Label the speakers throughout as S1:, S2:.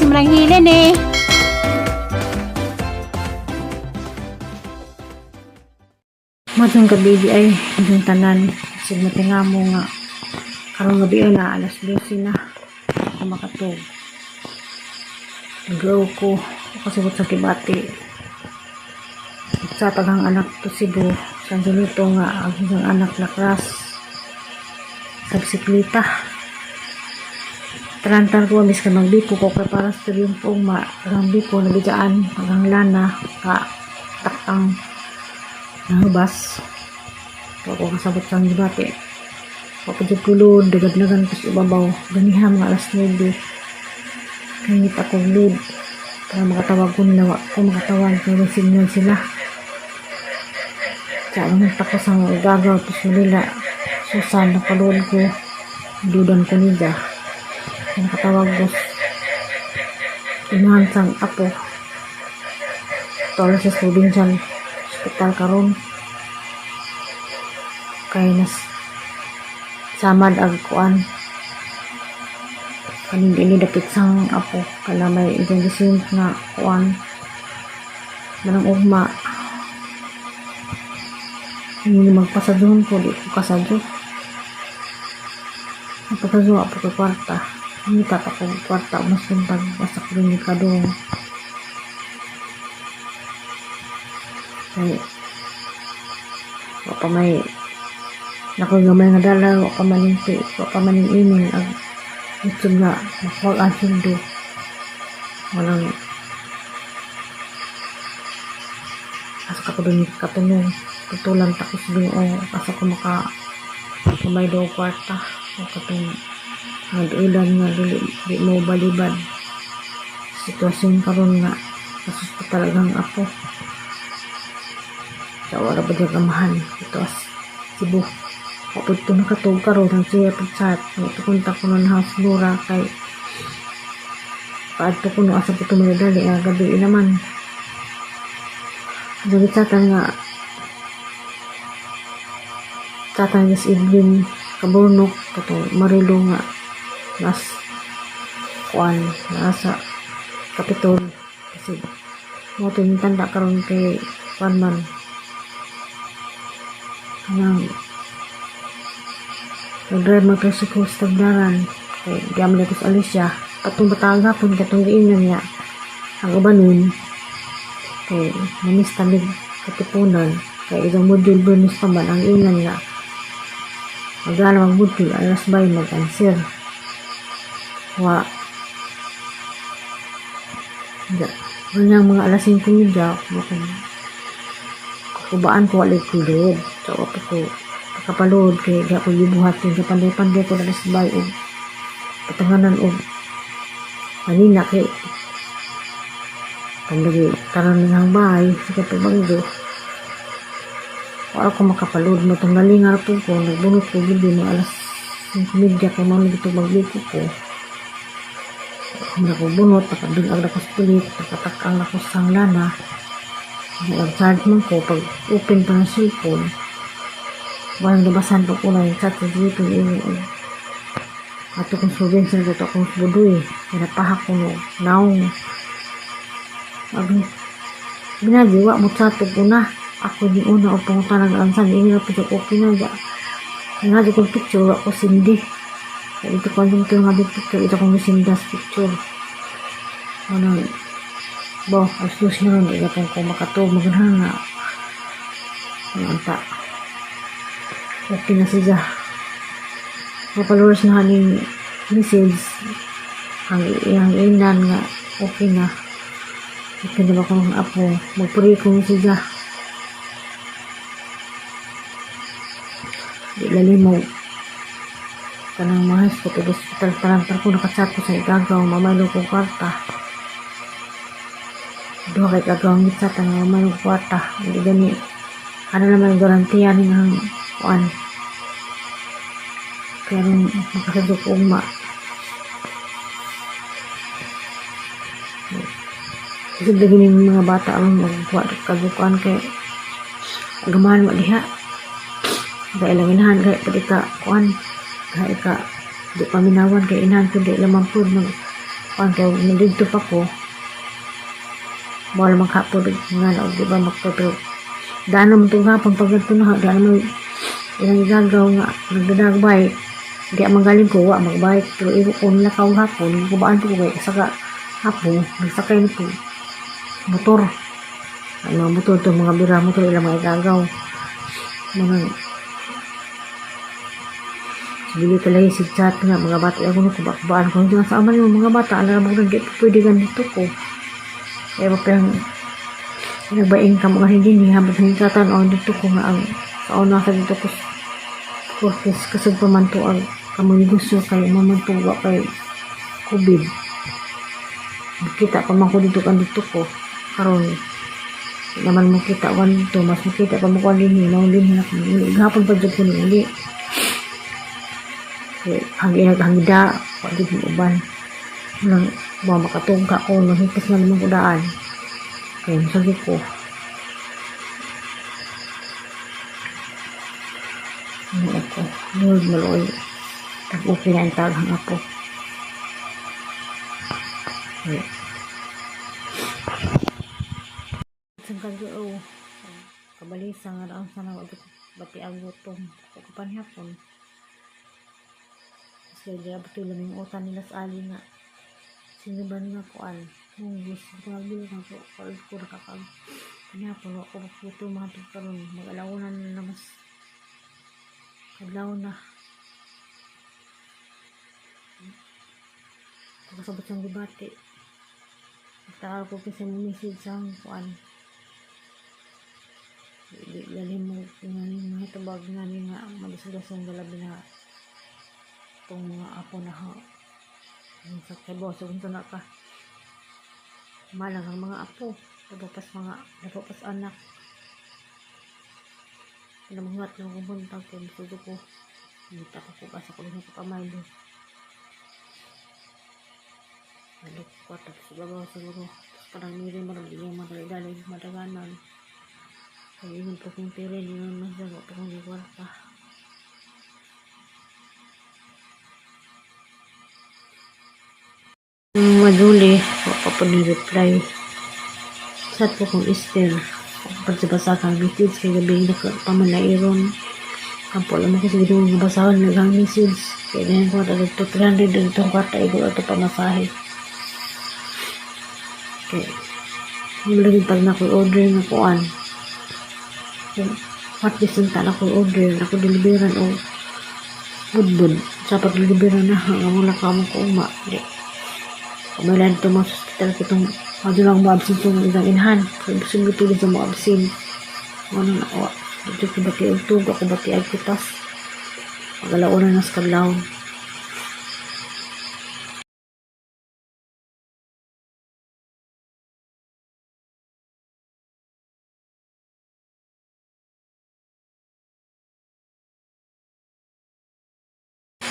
S1: Si Manang Helen eh.
S2: Matong gabi di ay inyong tanan. Sig matinga mo nga karong gabi ay na alas 12 na ako makatug. Nag-grow ko kasabot sa kibati. Sa tagang anak to Cebu, sa Angelito nga ang iyang anak na crash sa bisikleta. Tarantar ko miss ka magbipo ko kay para sa yung ugma ang bipo na bidaan ang lana ka takang nahubas. Ako kasabot sa gibati. Ako jud kulod, dagad-dagan ko sa ibabaw. Ganiha mga alas 9. Kangit ako load. Para makatawag ko nila, wa ko makatawag. Kaya may signal sila. Sa anong ko sa gagaw, tapos nila. Susan, nakaload ko. Dudan ko nila. Kaya nakatawag ko. Inahan sang apo. Tolo sa provincial hospital karon kay nas samad ag kuan kaning ini dapit sang apo kana may iyang gisin nga kuan manang ugma hindi magpasadyon ko di ko kasadyo magpasadyo apo ko kwarta hindi pa ko kwarta mas pag basta ko rin kadong kay wa pa may nakoy gamay nga dala, wa pa man ning wa pa man ning email ang YouTube nga makuha ang sundo walang asa ka ko dun katunong tutulan ta ko sa Ginoo asa ko maka gamay daw kwarta o katong nag-ilan nga dili di mo balibad sitwasyon karon nga kasusto talagang apo sa wala ba dyan amahan ito as Cebu. Kapag ito nakatug karon ang siya pag-chat ito kontak ko ng house Nora kay paadto ko no asa po ito madadali nga gabi naman gabi chatan nga chatan nga si Edwin Kaburnok katong Marilo nga nas kuan nasa Kapitol kasi mo ito yung tanda karon kay kuan man kanang nag-drive mo sa sa Tagdaran kay gamit ko sa Alicia katong bataga pun katong giingnan niya ang uban nun kay namis tamig katipunan kay isang module bonus pa man ang ingnan nga magana mag module alas bay mag answer wa ja ganyang mga alas 5:30 mo kubaan ko walay kulod so wa pa ko nakapalod kay ga ko gibuhat kay kapanday-panday ko alas bay og patanganan og kanina kay pandagi taran ng bahay sa kapabanggo wala ko makapalod mo tanggali nga po ko nagbunot ko gid mga alas 5:30 kay mao gito magbiko ko ako ko bunot nakadungag na ko sa pilit nakatakang na ko sa lana nag-charge man ko pag open pa ng cellphone walang labasan pag una yung chat sa cellphone ini ato kong subin sa ato kong budoy pinapahak ko no naong Sabi, binagiwa mo sa tug una. Ako di una o pangutan ng ansan. Ini na po okay na. Ga. Nga di kong picture, ako sindi. Kaya ito ko ang ito nga di picture. Ito kong sindas picture. Ano, bo, asus na rin. Ito kong ko makatug. Magandang nga. Ano anta. Okay na siya. Mapaluras na haning message. Ang iyang inan nga. Okay na. Okay na ba kong apo? Magpuri kong siya. Di lali mo. Kanang mahas ko. Pero hospital tarantar ko. Nakachat ko sa igagaw. Mamalo kong kwarta. Duha kay igagaw ang chat. Ang mamalo kong kwarta. Hindi gani. Ano naman garantiya ng kuan. Pero makasadok ugma. Kasi lagi ning mga bata ang magbuhat kabukuan kay gamahan mo diha. Dahil lang inahan kay pwede ka kuan kay ka di paminawan kay inahan ko di lamang po mag Kuan kay didto pa ko. Wala man kapod nga na og di ba magpa, pero daan naman itong hapon pag ganito na daan naman ilang igagaw nga nagdadag bike. Di man galing ko wa magbike, pero igo ko nilakaw hapon, kubaan ko kay saka hapon nagsakay nito motor. Ang mga motor to, mga bira motor ilang mga igagaw mga. Sige talaga si chat nga mga bata ako no kubaan ko hindi sa aman yung mga bata alam mo di pwede ganito ko kaya ba parang nagbaing ka mga hindi ni habang hingkatan o dito ko nga ang sa una sa dito ko kurtis kasug pa man to ang kamoy gusto kay maman to wa kay COVID. Kita pa man ko dito kan dito ko karon di naman mo kita wan to, mas makita pa mo ko dinhi mao dinhi na ko gahapon pa jud ko ni uli kay hangin naghangida wa jud mo uban nang wa makatungka ko, nanghipas na naman ko daan kay masagi ko. Ano ako Lord, maluoy tag okay na ang taghang apo. Okay. Sangkag oh kabalisa nga raon sana wa jud bati ang gutom ko kapanhapon. Kasi grabe to lang yung utan nila sa ali nga sinuban nga kuan munggos ko nagbil ko ko ko nakakag panhapon wa ko makuto mga karon mag-alaunan na mas kadlaw na pagkasabot sa gibati. Nagtakal ko kasi mo message sa kuan dali mo nga ni mga tubag nga ni nga madisgas ang galabi na itong mga apo na ha sa kay boss kung na ka malang ang mga apo napapas mga napapas anak. Pinamangat lang kong buntag kay gusto ko ngita ko kung asa ko rin ko kamay do. Nalok ko tapos babaw siguro tapos parang niri marag yung madali-dali madaganan kay ingon pa kong tire ingon mas dago pa kong kwarta. Maduli wa pa po ni reply chat ko kong Esther pagsabasa kang message kay gabi na pa man nairon kampo alam ko siguro nga basahon naghang message kaya dahil ko dito 300 dito ang kwarta igo ato pamasahe kay lagi pag na order nga kuan what this ta na ko order ako deliveran o budbud sa pag-deliveran na nga wala ka mo ko uma di kamalan ito mga hospital kitong madyo lang mo-absent itong isang inhan kaya gusto mo tulad sa mo-absent ano na o dito ko bati og tug ako bati ag kitas magalauna na sa kadlaw.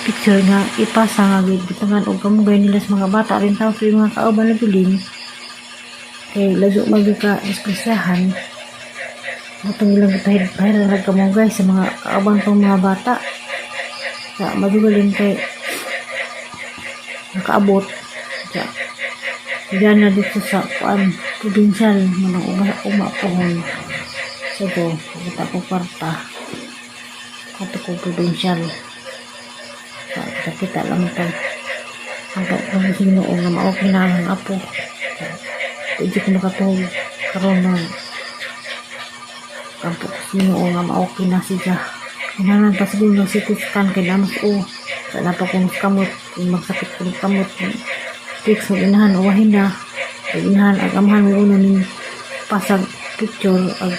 S2: Picture nga ipasa nga gibutangan og kamugay nila sa mga bata rin tawag sa mga kauban na bilin kay lazo magyud ka espresyahan matong ilang gipahid pahid na kamugay sa mga kauban pang mga bata sa madugalin kay nakaabot sa diyan na dito sa kuan provincial manang uma, uma pohon so go kita ko kwarta ato ko provincial sa kita kita lang pag ang pag Ginoo nga mao na ang apo. Di ko makatuog karon na kampo ko sa Ginoo nga mao na siya. Kinahanglan pa siguro ng CT scan kay damos o sa napa kong kamot kung magsakit kong kamot fix mag inahan uwahin na ag inahan ag amahan mo una ning pasag picture ag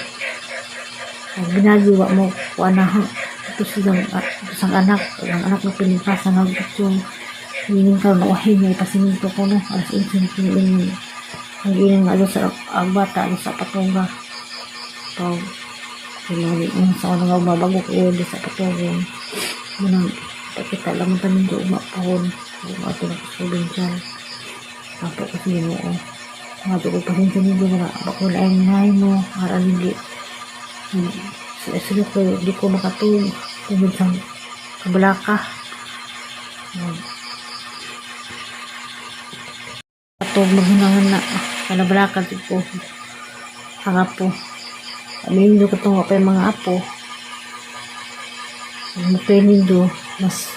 S2: ag binagi wa mo kuan na ito silang ito sang anak na pinipasa nga picture hingin ka na uwahin nga ipasimento ko no alas 11 na kiniin ang ilang nga sa ang bata sa patungga pag kailangan ang sa ako nga babago ko di sa patungga munang kita lang mo tanin ko umapahon kung ato na provincial Apo ko sa Ginoo nga ko pasensya ninyo nga bako laing ngay mo aran hindi sa ko di ko makatulog tungod sa kabalaka. matog maghunahuna kay nabalaka jud ko ang apo. Aminin ko itong pa yung mga apo. Mapilin do, mas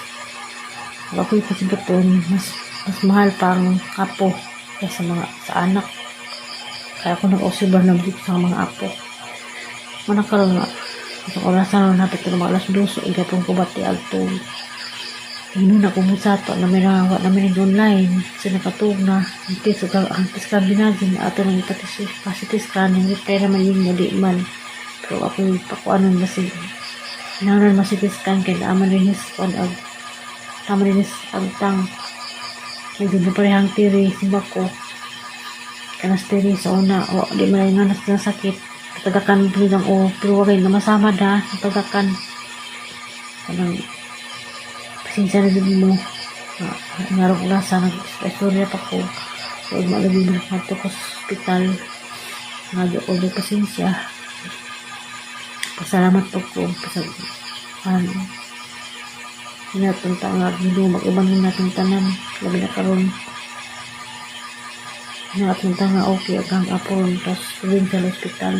S2: ako yung pasibuton, mas mahal pa ang apo kaysa mga sa anak. Kaya ako nag-usibar na dito sa mga apo. Mana karon nga, sa orasan na napit ko mga alas 2, igapon ko bati agtog. Inuna ko mo sa ato, na may na, na may online, sa nakatug na, antes, antes ka binagin, ato nang ipatis, positive scanning, reply naman yun mo, di man. Pero ako yung pakuanon masig, naran ma-CT scan, kaya naaman rin his, kuan ag, tama rin his agtang. Medyo na parehang tiri, simba ko. Kanas tiri sa una, o, di man nga nas na sakit. Tagakan po lang, o, pero wagay na masama da, tagakan. Kanang, pasensya na din mo. Ngarong lasa, nag-istorya pa ko. So, malagi na ko sa ospital. Nga ko do pasensya. Pasalamat po ko. Pasag, natin ta nga Ginoo mag-uban natin tanan labi na karon natin ta nga okay ang apon, tas provincial hospital.